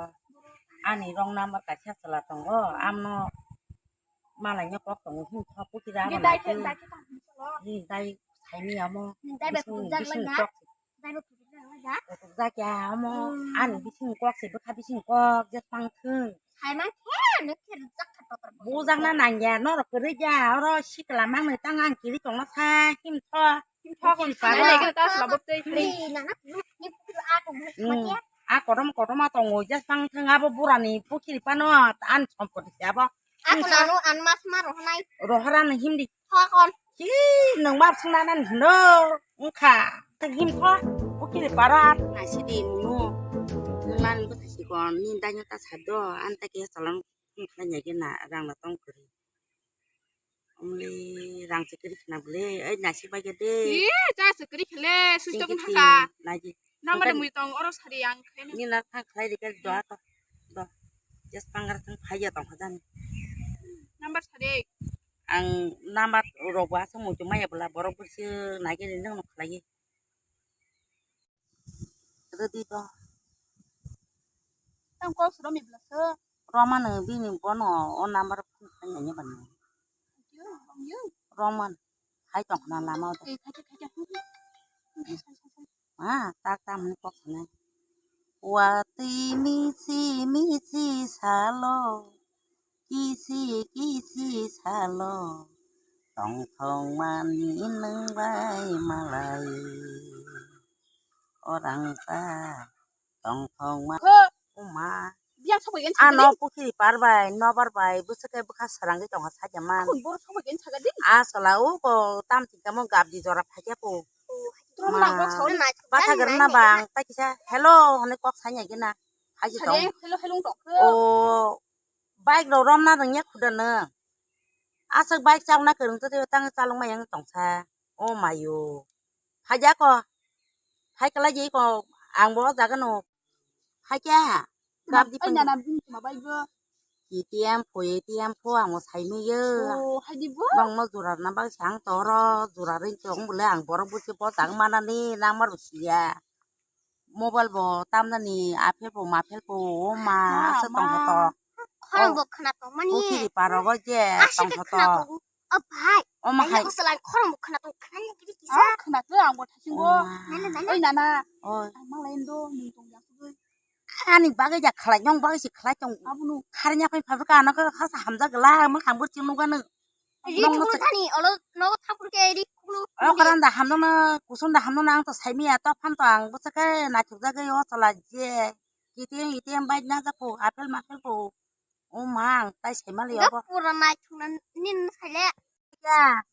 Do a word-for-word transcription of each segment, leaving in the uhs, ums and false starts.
o. Ani wrong number kaisa chwla tongo, amno malaino kok tongo himtho putira abo nai khe. Ni dai saimiyamo. Bising kok. Kutukjak ya omo. Ani bising kok se bwkha bising kok je tang thung. Bujakna nangya norok kwrwi ya oro sikla mangni tang ang kiri tongna sa himtho. Himtho himtho. A korom korom a tongo je tang thung abo burani pukhiri pano an sompoti se abo. Ako nanu an mas ma rohonai. Rohorani himdi. Thokon. Hi nang ma sungna nan hino. Wngkha, ta him kho, ukiri para. Nasi di nunu. Nang bwthai sikon, ni daino ta sado, an ta ke salon khlai ya ke na, rang na tong kri. Omle rang se kri khna bole, ai nasi bai ke de. Ye, ta se kri khle, susto kun thaka. Nagi. Nama de mui tong oro sari ang khle. Ni na kha khlai de ke do to. Do. Jas pangar thang phai ya tong kha jani. Number sari. Ang number rok bo aswk muitu maya bwla borok bwswk naikhe nini nokno khlaiwi. Rwdi do. Tang kok suro mi bwla sw. Romano bini bono o number phone khlai nai bani. Roman hai tong khna lama o. Eh, khaikhe, khaikhe. Ha, tak tam hwnwi kok sanai. Watwi michi michi salo, kisi kisi salo, tongthokmani nwng bai malai. Orang ta tongthokma. Ho. Oma. Biyang sokoi gen ano sakali. Pukhiri par bai, nobar bai, bwswk khe bwkha srangwi tongkha sakya man. Khun boro sokoi gen sakali. A sola o ko tam thik tamo gabdi jora phaikya ko. Oh, trom ma, nang kok sawi. Patha garna bang, ta kisa hello hwnwi kok sanya gina. Haji tong. Hello, hello tong khe. O bike rok romna rwngya khuda nw. Aswk bike chalokna kwrwng twi twi tang chalokma yang tongsa. O mayo. Phaikya ko. Phai kwlai di ko. Ang bo o jaga no. Phaikya. Gabdi ai phai nana bini tuma bai bo. K T M pho, A T M pho ang bo sai nui yo. Oh, hai di bo. Bang no jura na bang sang toro jura ring tong bole ang borok busi bo tang mana ni nang mar busi ya. Mobile bo tamnani aphel bo maphel bo o ma. Ah, aswk ma. Tong kha to. Khorang bo khna tong mani. Pukhiri paro go je aswk tong kha khna to. Tongo. O bhai. O ma hai. Aswk lai khorang bo khna tong khna ni kiri kisa. Ah, khna to ang bo thasing go. O ma. Nana, nana. Oi nana. Oi. Ang ma lai ndo nung tong ya sugoi. Ani bagwi ja khlai nyong bagwi si khlai tong. Abono. Khar nya phai phabra ka ano ka khasa hamjak gla ma khang bur ching nugano. Ri nong thuklu thani, olo nogo thapur khe ri thuklu. O karan da hamno na, kusun da hamno na, ang to saimiya, to phan to ang bwswk khe naithok jagwi o chola je. K T M, A T M bai na jako, apple maple bo. O ma, ang tai saimali obo. Pura naithok na nin saile. Ya,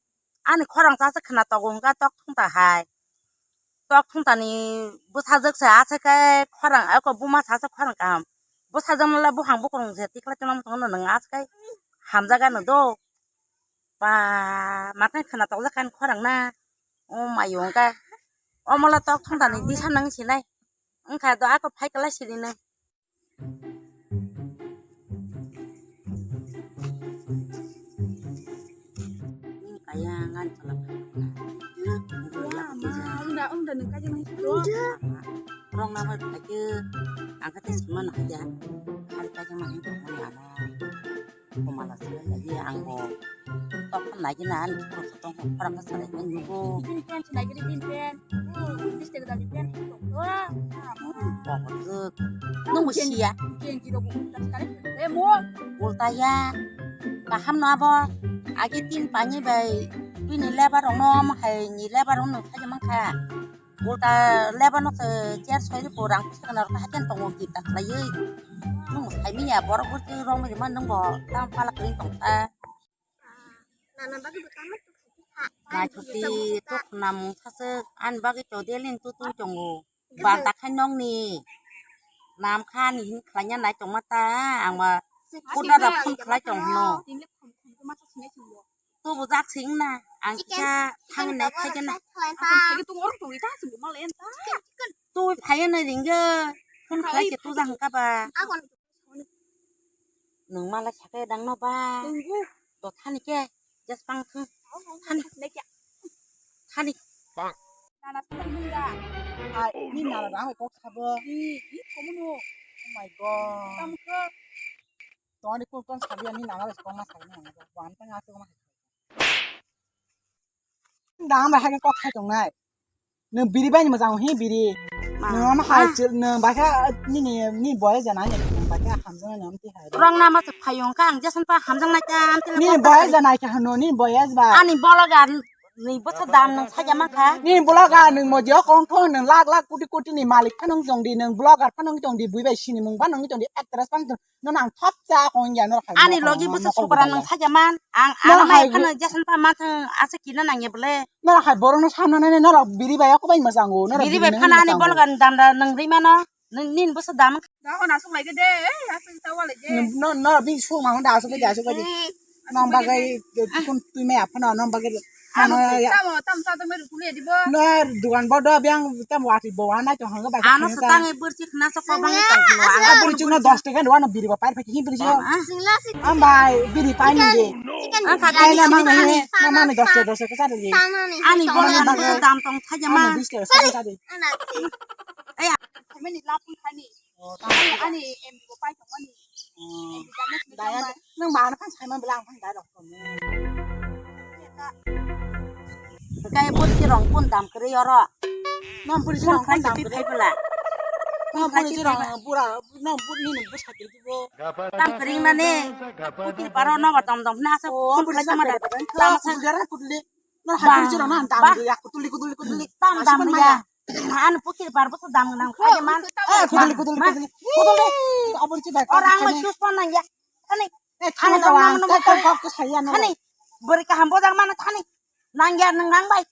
ani khorang sa se khna togo hwnkha tok thung ta hai. Tok thung tani bwsajwk se aswk khe khorang, eko buma sa se khorang kaham. Bwsajwk no le buphang bukrung se tikla tongma tongo nwng aswk khe hamjak ano do. Ba, makhe khwna tokjak kha ani khorang na. O mayo wngkha. Omo le tok thung tani disa nang sinai. Wngkha do ako phai kwlai siri nang. Kaya ngan chala phai. Wah, ma, unda, unda nang kaji mai. Rong na bai phai ke. Angka te sima nang ya. Hari kaji mai ko mana. Kumala sila lagi ang bo. Tok kan lagi na ani khorang kha tong khorang kha salai nang nugo. Bini pen salai gini bini pen. Bini pen salai gini bini pen. Wah. Bo bo. Nung bo siya. Ken ji rok bo ulta salai. Eh mo. Ulta ya. Kaham no abo. Agi tin pani bai. Bini lebar rok no mo hai ni lebar rok no khaja mang kha. Ulta lebar no se chair soi ri bo rang pusa kana rok hajan tongo gita khlaiwi. Nung sai miya borok bo tei rong ri man nung bo tam pala kring tong ta. Nana bagwi bo tamo tu kha. Nai chuti tok namung saswk ani bagwi to delin tu tu tongo. Banta khai nong ni. Nam kha ni hin khlaiya nai tongma ta ang ma. Kuda da phone khlai tong hino. Tubu jak sing na, ang kisa thang nai khaikhe na. Twi phaiya na ringyo, phone khlai khe tuja hwnkha ba. Nwng mala sakhe dang no ba. Do thani khe, jas pang thung. Thani. Thani. Nana sabo nung da. Ai, ni nana da hai kok sabo. Ni, ni komo no. Oh my God. Tamo khe. Toni kun kon sabi ani nana res kong ma sabi nana. Wan tang asu ma. Dang ba hai kok khai tong nai. Nung biri bai ni majang hi biri. Nung ama hai chil nung ba kha ni ni ni boy jana ni nung ba kha hamjang ni amti hai. Rong nama se phayung kha ang jasan pa hamjang na kha amti. Ni boy jana kha no ni boy as ba. Ani bolo gan. Ni bwsa dam nwng sakya mankha. Ni vlogger nwng moji o kong thong nwng lakh lakh koti koti ni malik phano wng tong di, nwng vlogger phano wng tong di, bui bai sini mung phano wng tong di, actress phano wng tong di. Nono ang thop cha kong ya, nono hai ani logi bwsa sukra nwng sakya man. Ang ano mai phano jason pa ma thang asa kina nangya bole. Nono hai borok no samna nai, nono biri bai ako bai mwchang o, nono biri bai phano ani vlogger dam da nwng ri mano. Nin bwsa dam. Da hona suk lai de, eh, asuk ta wale de. No, no, bini suk ma honda asuk de, asuk de. Nong bagai kun tui me aphano, nong bagai. Ano tamo, tam sa to me rukuli di bo. No, dugan bo do biang tam wati bo ana to hanga ba. Ano sa tangi bursi khna sa ko bang ta. Ano bursi no dos taka do ano biri ba par paki biri jo. Am bai biri pai ni de. An sa gani na mang ni, na mang ni dos taka, dos taka sa de. Ani bo na dam tong thaja ma. Bis taka sa de. Ai, ani lapun khani. Ani, ani M B bo pai tongmani. M B dam na sini daya tongmani. Nang mana kan sai man belang kan dai rok tong. Kai bun si rong pun dam kri yoro. Nang bun si rong pun dam kri. Phai bela. Nang bun si rong pura, nang bun ni nang bus khatil bo. Dam kri mane. Pukir paro no ba dom dom na sa. Oh, pun bun phai si sama da. Dam sa. Gara kudli. Nang hai bun si rong nang dam kri ya kudli kudli kudli. Dam dam ya. Ano pukir par bwsa dam nang khaja man. Eh, kuduli, kuduli, kuduli. Kuduli. Abor si bai. Ora ang mai sus pon nang ya. Thani. Eh, thani dong nang nang kok kok saya nang. Thani. Bori kaham bojang mana thani. Nang ya nang nang bai.